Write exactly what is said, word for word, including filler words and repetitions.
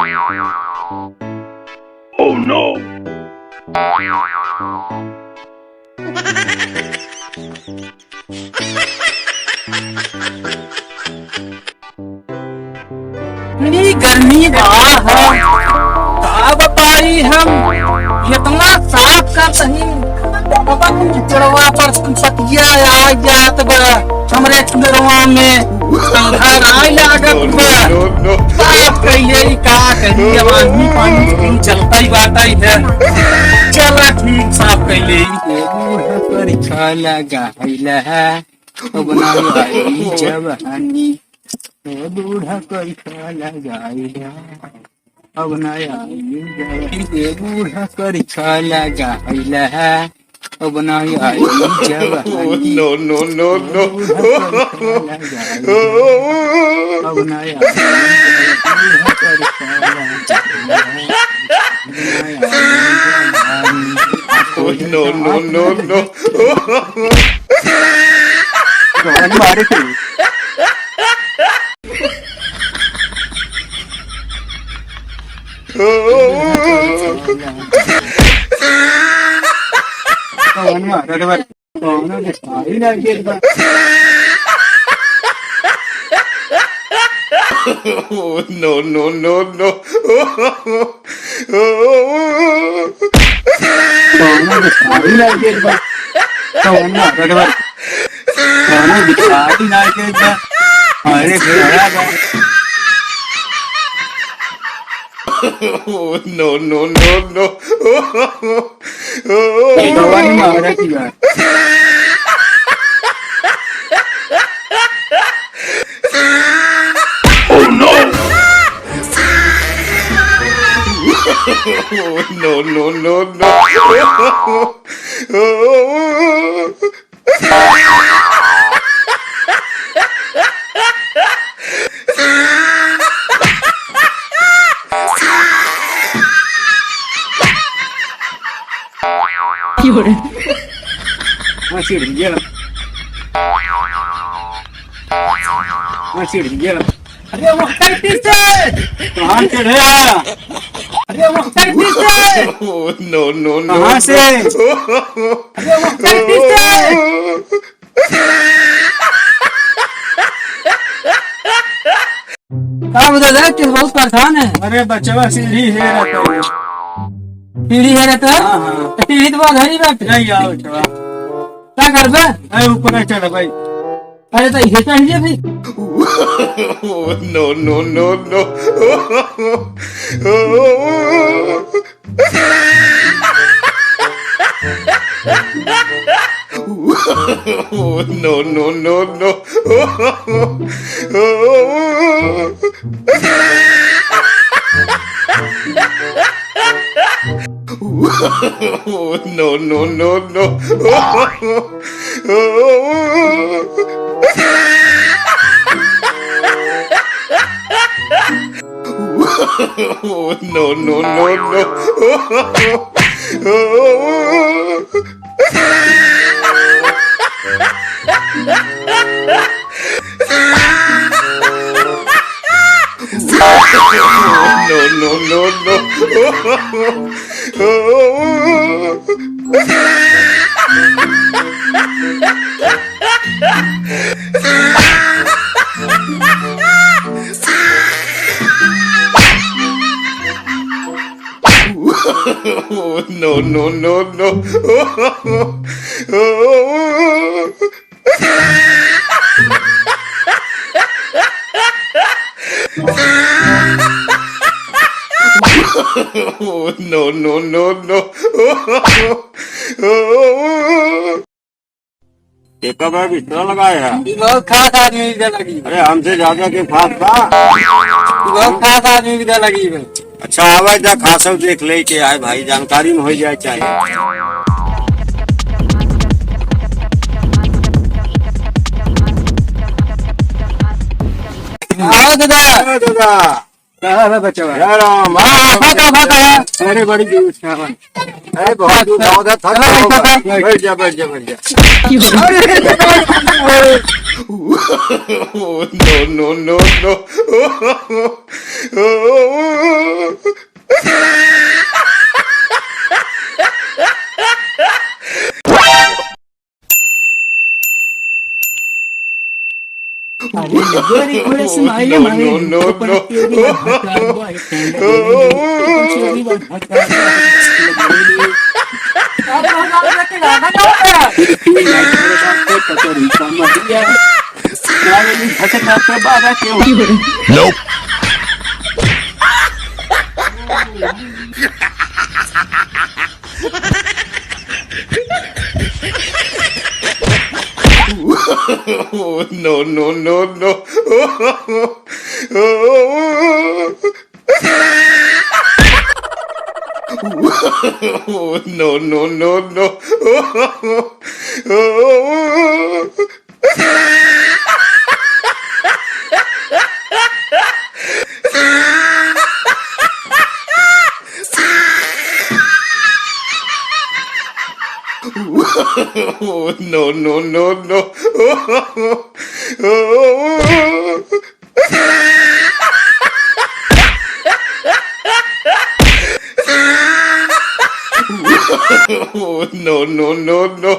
Oh no! इतनी गर्मी बा है, का बताई हम, इतना साफ करत ही, पता नहीं चढ़वा पर संपतिया आ जात बा, हमरे चुनरवा में संघार आए लागत बा। No, no, no। साफ कइले ही का कही, अब आदमी पानी की चलता ही बात आई है। चला ठीक, साफ कइले ही। बूढ़ा पर खा लगा है, अब ना आई जवानी। ए बूढ़ा करिछा लगाइला, अब ना आई जवानी। ए बूढ़ा करिछा लगाइला, अब ना आई जवानी। No, no, no, no। ए बूढ़ा करिछा लगाइला, अब ना आई जवानी। बूढ़ा करिछा लगाइला, अब ना आई जवानी। No, no, no, no। कौन मारे थे? कौन मारे थे भाई? कौन दिखाई ना गिर बा? No, no, no, no। कौनो दिखाई ना देत बा। कौनो अगरबा-, कौनो दिखाई ना देत बा। अरे खड़ा बा। No, no, no, no। कौन मारा किया? Oh no! No, no, no, no। हाँ, सीढ़ी गया। हाँ, सीढ़ी गया। अरे, वो कैसे? कहाँ से रे? अरे, वो कैसे? No, no, no, कहाँ से? No। अरे, वो कैसे? का बता दे कि बहुत परेशान है। अरे बचवा सीढ़ी हेरत है। सीढ़ी हेरत है? हाँ, हाँ। तो सीढ़ी तो बहुत हरी बात है। नहीं आओ बचवा। का करबे? अरे ऊपर चढ़ भाई। अरे तो ये चढ़ लिए भाई। No, no, no, no। No, no, no, no। No, no, no, no। No, no, no, no। No, no, no, no। No, no, no, no। No, no, no, no। ये कब है बिस्तरा लगाया है? ये बहुत खास आदमी के लगी। अरे, हमसे ज्यादा के खास बा? ये बहुत खास आदमी के लगी बा। अच्छा, आवे जा, खासो देख ले के आए भाई, जानकारी में हो जाए चाहे। आओ दादा। आओ दादा। कहाँ है बचवा? जय राम। हाँ, भाग, भाग, भाग। अरे, बड़ी दूर था। अरे, बहुत दूर था, उधर था। चलो, बैठ जा, बैठ जा, बैठ जा। No, no, no, no। अरे, गोरी गोरी smile मारे। No, no, no। Nope। No, no, no, no। No, no, no, no। No, no, no, no। No, no, no, no।